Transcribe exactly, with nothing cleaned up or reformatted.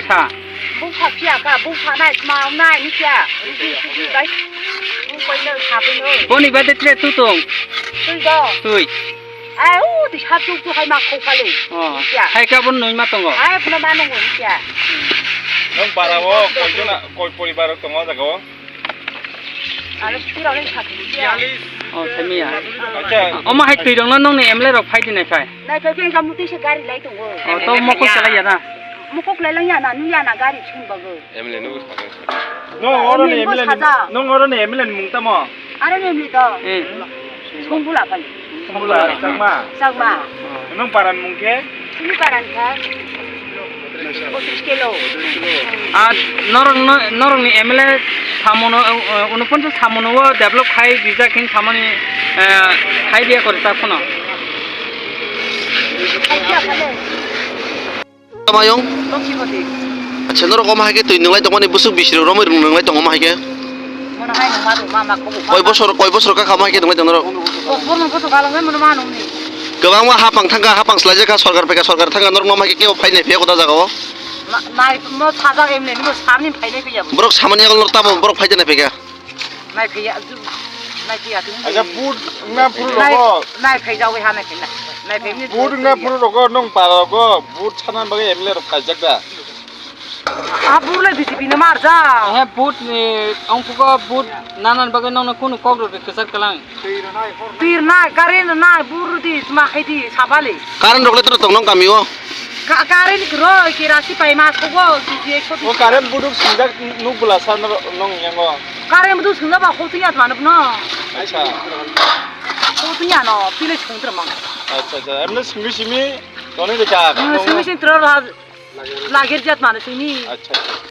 Kha. Bung kha phiya kha, bung kha nai, ma nai, ni kya. Rugi, rugi, bai. Bung bai no kha bai no. Boni bade tre tu tong. Tui do. Tui. Ai, u, ti sap tuk tu hai ma khou kha le. Oh. Ni kya. Hai ka bon noi ma tongo. Ai, puna ma nongo, ni kya. Nong bara o, koi jona, koi poribar tongo jaga o. Aro twi rok ni sakni ya. Oh, sami ya. Acha. Omo hai twi rok no nongni M L A rok phai di nai phai. Nai phai khe engka mutwi se gari lai tongo. Oh, to mokol chalai ya na? Mokol lai lang ya na, nung ya na gari chun bago. M L A no sakni. No, oro ni M L A ni, sajak. Nong oro ni M L A ni mung tamo? Aro ni M L A to. Eh. Songphula phai. Songphula, Chakma. Chakma. Nong paran mung khe? Sini paran kha. Pochiswk kilo. Ah, norok no, norok ni M L A samono, eh, unoponchas samono o develop khai rijak hin samani, eh, khai riya kori ta phono. Khai riya phale. Tama yong? Lokshipati. Acha, norok omo hai khe twi nwnglai tongmani bwswk bisiro romwi rwnglai tongo omo hai khe? Mono hai nungma rwma ma kubu. Koi bosor, koi bosor ka kha omo hai khe nwnglai tong norok? Bosor no bosor ka langwi mono ma nungni. Kwbangma hapang thangkha, hapang swlaijak kha, sorkar phaikha, sorkar thangkha, norok no omo hai khe kebo phai nai phiya kota jaga o? Na-, nai mo sajak emne ni bo samni phai nai phiya. Borok samani yago norok tamo borok phai nai phiya. Nai phaiya, nai phaiya tu. Acha, vote wngna phuru rogo. Nai phai jawi ha nai phai na. Nai phai ni. Vote wngna phuru rogo, nong para rogo, vote sana bagwi M L A rok khaijak da. Ah, vote le B J P no mar ja. He, vote ni, ongkhugo vote nanan bagwi nongno kunu kok rok kwchar kalang. Tir nai, current nai, vote di, ma khai di, sabali. Current rok le tong nong kami o. Ka-, current kro, kerasi pai ma thogo, K G ekso. O current buduk singjak nuk bwla sa nor-, nong yango. Current buduk singjak ba khotwi ya mano no. Acha. Khotwi ya no, pile singtra mang. Acha, acha. Emne singmi simi, toni de ka. Simi singtra la, lagir jat mano simi. Acha, acha.